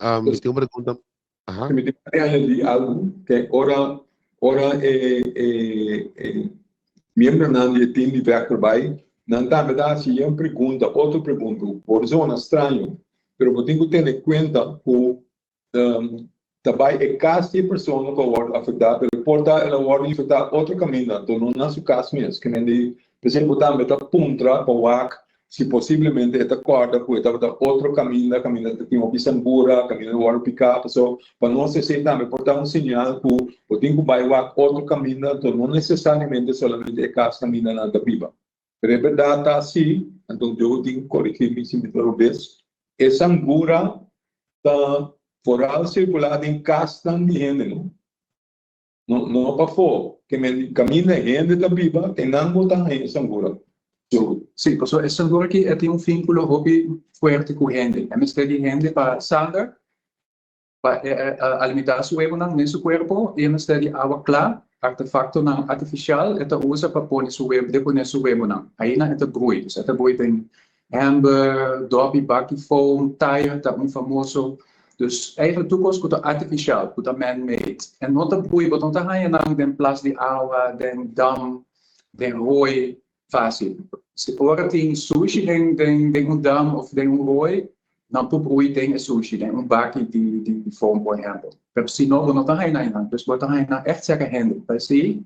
Mi tin un pregunta. Aha. Mi tin ku añadí algu, ke ora ora e e e miembronan di e team di vector bai, nan tambe ta hasi yen pregunta, otro pregunta ku por zona straño, pero bo tin ku tene kuenta ku ta bai e kas di e persona ku a wòrdu afektá, pero por ta el a wòrdu infektá otro kaminda, anto no na su kas mes. Ke men di, p'esei bo tambe ta puntra pa wak si posiblemente e ta kòrda ku e tabata otro kaminda, kaminda ta tin hopi sangura, kaminda ta wòrdu piká, paso pa nos esei tambe por ta un señal ku bo tin ku bai wak otro kaminda, anto no nesesariamente solamente e kas kaminda nan ta biba. Pero e bèrdat ta si, anto Joe tin ku korigí mi si mi ta robes, e sangura ta foral sirkulá den kasnan di hende, no? No, no pafó. Ke men kaminda hende ta biba, te nan bo ta haña e sangura. So, sí, pasobra e sangura aki e tin un vínkulo hopi fuerte ku hende. E mester di hende pa sanger, pa e alimentá su webunan den su kuerpo, i e mester di awa kla, artefaktonan artifisial e ta usa pa pone su webu, deponé su webunan. Aina e ta brui. Dus e ta brui den Hember, dòpi, baki foam, tire ta un famoso. Dus eigenlijk tur kos ku ta artifisial, ku ta man made. E no ta bui, bo no ta haña nan den plas di awa, den dam, den rooi fásil. Si ora tin sushi den den den un dam òf den un rooi, nan por brui den e sushi, den un baki di di foam por ehèmpel. Pero si no, bo no ta haña nan einan. Dus bo ta haña nan ègt serka hende. P'esei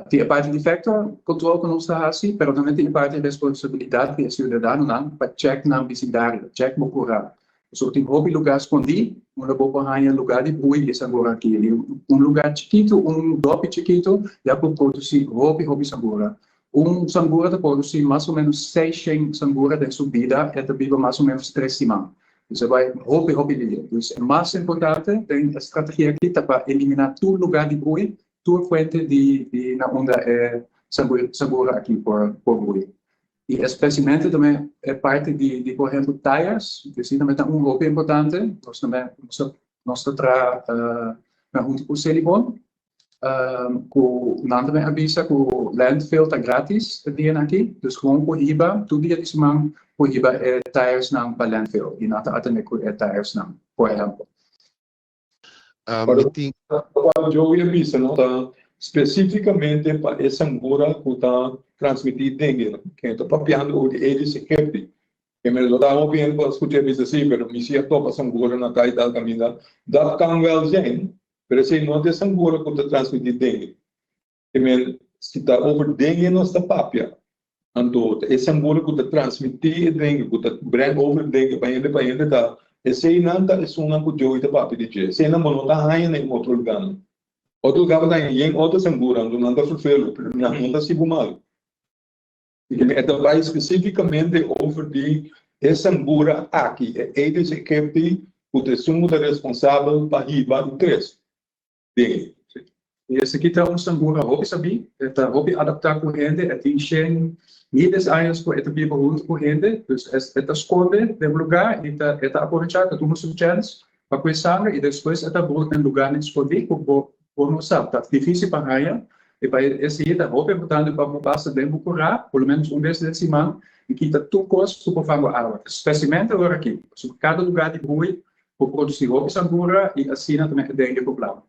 Tin e parti di vector control ku nos ta hasi, pero tambe tin e parti di responsabilidat di e siudadanonan pa chèk nan bisindario, chèk bo kurá. Pasobra tin hopi lugá skondí unda bo por haña lugá di brui e sangura aki. I un lugá chikitu, un dòpi chikitu ya por produsí hopi hopi sangura. Un sangura ta produsí mas o ménos seishent sangura den su bida, e ta biba mas o ménos tres siman. Dus e bai hopi hopi lihe. Dus e mas importante den e strategia aki ta pa eliminá tur lugá di brui. Tur fuente di di na unda e sangura aki por por brui. I especialmente tambe e parti di di por ehempel tires, esei tambe ta un hopi importante. Nos tambe nos ta nos ta traha na hunto ku Selibon ku nan tambe a bisa ku landfill ta gratis e dianan aki. Dus gewoon por hiba tur dia di siman por hiba e tiresnan pa landfill i nan ta atende ku e tiresnan por ehempel. Mi tin. Lokual Joey a bisa no ta spesífikamente pa e sangura ku ta transmití dengue no. Ken ta papiando over di Aedes aegypti. Ke mi lo ta hopi hende ku a skucha e bisa sí, pero mi sí a topa sangura na tal i tal kaminda. Dat kan wèl zijn, pero esei no ta e sangura ku ta transmití dengue. Ke men, si ta over dengue nos ta papia, anto ta e sangura ku ta transmití e dengue, ku ta breng over e dengue pa hende pa hende ta eseinan ta esunnan ku Joey ta papia di dje. Eseinan bo no ta haña na e otro lugánan. Otro lugá bo ta haña yen otro sangura, anto nan ta ferfelu, pero nan no ta hasi bo malu. Ke men e ta bai spesífikamente over di e sangura aki, e Aedes aegypti, ku ta esun ku ta responsabel pa hiba i tres. Den. I esaki ta un sangura hopi sabí, e ta hopi adaptá ku hende, e tin shen miles años ku e ta biba huntu ku hende, dus e ta skonde den un lugá i ta e ta aprovechá, ta tuma su chèns pa kue sanger i despues e ta brut den lugánan skondí ku bo bo no sa. Ta difísil pa haña i pa esei ta hopi importante pa bo pasa den bo kurá por lo ménos un bes den siman i kita tur kos ku por fangu awa, spesialmente ora aki, pasobra kada lugá di brui por produsí hopi sangura i asina tambe e dengue por plama.